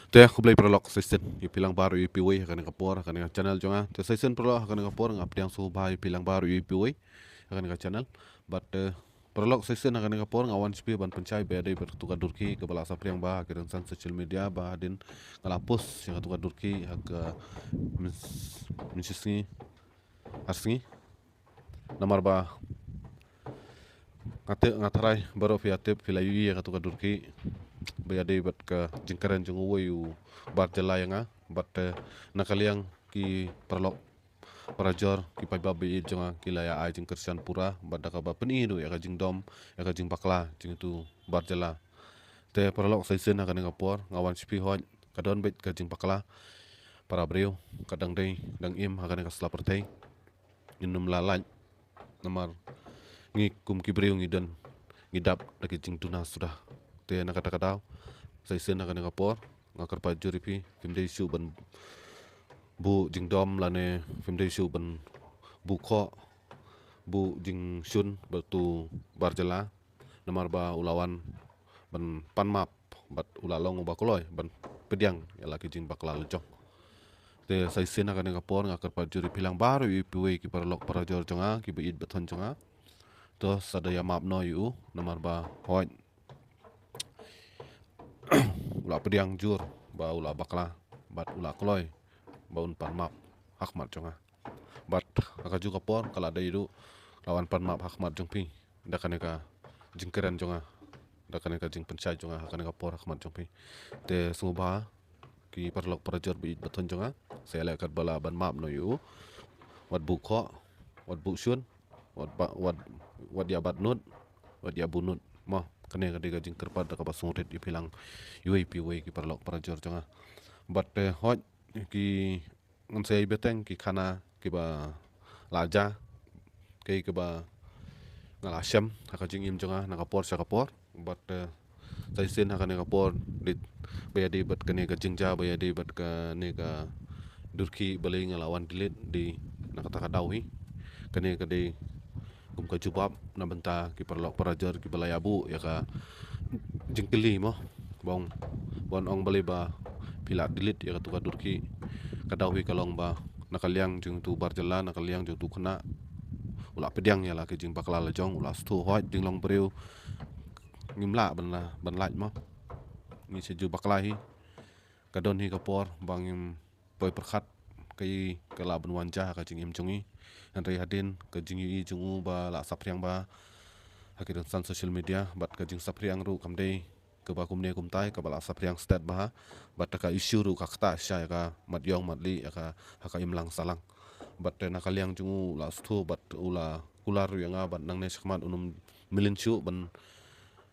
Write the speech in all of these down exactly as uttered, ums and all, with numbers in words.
Te khublei paralok sa shisien ïa phi lang baroh ïa phi wei ha kane ka por ha kane ka channel jong nga. Te sa shisien paralok ha kane ka por nga pdiang sngewbha ïa phi lang baroh ïa phi wei ha kane ka channel. Bad te paralok sa shisien ha kane ka por nga wan sha phi ban pynshai ba ïadei bad katu ka dur khih kaba la saphriang bha ha ki rynsan social media ba hadien nga la post ïa katu ka dur khih ha ka myns-, mynshisngi ar sngi. Namar ba nga tip, nga tharai baroh phi ïa tip, phi la ïohi ïa katu ka dur khih ba ïadei bad ka jingkren jong uwei u bar jylla ïa nga. Bad te na ka liang ki paralok parajor ki paidbah ba ïeit jong nga ki la ïa ai jingkyrshan pura bad da kaba pyni ruh ïa ka jingdom ïa ka jingbakla jong utu bar jylla. Te paralok sa shisien ha kane ka por nga wan sha phi, hooid ka don beit ka jingbakla para briew, ka dang dei dang im ha kane ka sla pyrthei. Ngin ym lah lait namar ngi kum ki briew ngi don, ngi dap da ki jingduna suda. Te na kata ka daw sa shisien ha kane ka por nga kyrpad jur ïa phi, phim dei shuh ban buh jingdom lane phim dei shuh ban buh khoh, buh jingshun bad utu bar jylla. Namar ba u la wan ban pan map bad u la long uba kloi ban pdiang ïa la ki jingbakla la jong. Te sa shisien ha kane ka por nga kyrpad jur ïa phi lang baroh ïa phi wei ki paralok parajor jong nga kiba ïeit ba thon jong nga. To sa da ïa map noh ïa u namar ba hooid u la pdiang jur ba u la bakla bad u la kloi ba un pan map ha khmat jong nga. Bad ha kajuh ka por ka la dei ruh la wan pan map ha khmat jong phi da kane ka jingkren jong nga, da kane ka jingpynshai jong nga ha kane ka por ha khmat jong phi. Te sngewbha ki paralok parajor ba ïeit ba thon jong nga, sa ïaleh katba lah ban map noh ïa u. Wat buh khoh, wat buh shun, wat ba, wat, wat ïa bat nud, wat ïa buh nud. Mo, kane ka dei ka jingkyrpad da kaba sngewrit ïa phi lang ïa wei ïa phi wei ki paralok parajor jong nga. Bad te hooid ki ngan sa ïa bteng ki khana kiba la jia, ki kiba nga la shem ha ka jingim jong nga na ka por sha ka por. Bad te sa shisien ha kane ka por dei ba ïadei bad kane ka jingjia, ba ïadei bad kane ka dur khih balei nga la wan delete, dei na kata ka daw hi. Kane ka dei kum ka jubab na bynta ki paralok parajor kiba la ïa buh ïa ka jingkylli mo. Ba ong, ba ong balei ba phi la delete ïa katu ka dur khih. Ka daw hi ka long ba na ka liang jong utu bar jylla, na ka liang jong utu khynnah, u la pdiang ïa la ki jingbakla la jong, u la sngewthuh, hooid jinglong briew ngim lah ban la, ban lait mo. Ngi shu ju bakla hi. Ka don hi ka por ba ngim poi pyrkhat kaei ka lah ban wan jia ha ka jingim jong ngi. Hynrei hadien ka jingïohi jong u ba la saphriang bha ha ki rynsan social media, bad ka jingsaphriang ruh kam dei kaba kumne kumtai, kaba la saphriang stet bha. Bad ka issue ruh ka ktah shisha ïa ka mat ïong mat lieh ïa ka ha ka imlang sahlang. Bad te na ka liang jong u la sngewthuh bad u la kular ruh ïa nga bad nangne shakhmat un ym mlien shuh ban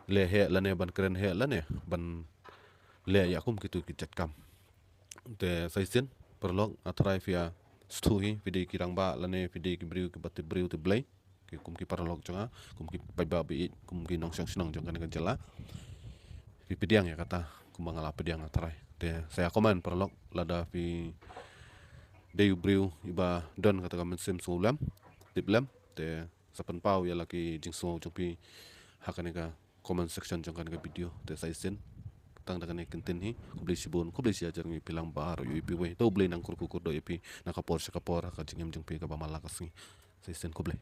leh heh lane ban kren heh lane ban leh ïa kum kitu ki jait kam. Te sa shisien paralok, nga tharai phi ïa sngewthuh hi, phi dei ki rangbah lane phi dei ki briew kiba tip briew tip Blei, ki kum ki paralok jong nga, kum ki paidbah ba ïeit, kum ki nongshong shnong jong kane ka jylla. Phi pdiang ïa kata kumba nga la pdiang, nga tharai. Te sa ïa comment paralok lada phi dei u briew iba don kata ka mynsiem sngewlem, tip lem. Te sa pynpaw ïa la ki jingsngew jong phi ha kane ka comment section jong kane ka video. Te sa shisien tang da kane ka ktien hi, khublei shibun, khublei shihajar ngi ïa phi lang baroh ïa phi wei. To U Blei nang kyrkhu kyrdoh ïa phi na ka por sha ka por ha ka jingim jong phi kaba man la ka sngi. Sa shisien khublei.